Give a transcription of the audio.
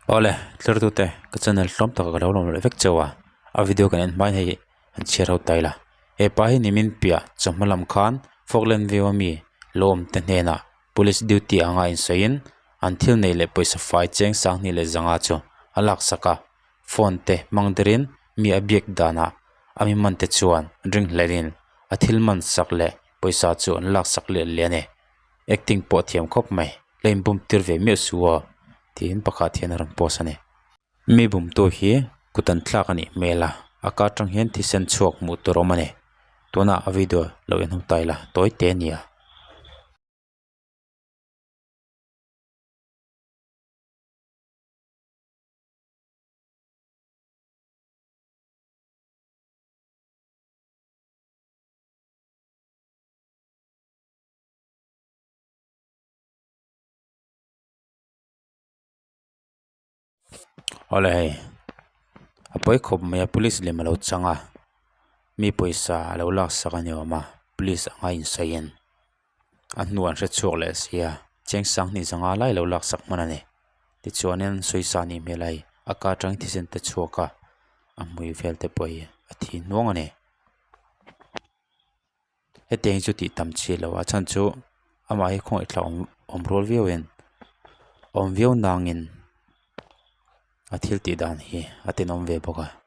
Awle thlertute ka channel hlawm taka ka lo lawm leh vek chauh a a video kan en hmain hei an chhiar ho ta ila hepa hi nimin piah chawhma lam khan Falkland view ami lawm te hnenah police duty anga insawiin an thil neih leh pawisa fai cheng sanghnih leh zanga chu a laksak a phone te hmang derin mi a biak danah a mi man te chuan ring hlelhin a thil man sak leh pawisa chu an laksak leh leh a ni. Acting pawh a thiam khawp mai la inbum tir ve miah suh aw tiin pakhat hian a rawn post a ni. Mi bumtu hi kut an thlak a nih hmel a a kar atang hian thisen chhuak hmuh tur a awm a ni tunah a video lo en ho ta ila tawi te a ni a. Awle hei a pawi khawp mai a police lem alo chang a mi pawisa alo laksak a ni awm a police anga insawiin a hnuah an hre chhuak leh sia cheng sanghnih zanga lai alo laksak hman a ni tichuanin sawisa a nih hmel a hei a ka atang thisen te chhuak a a hmui vel te pawh hi a thi hnuang a ni. Hetiang hi chu tih tam chi lo a chhan chu amah hi khawngaih thlak awm awm rual viau in awm viau nangin a thil tih dan hi a tenawm ve bawk a.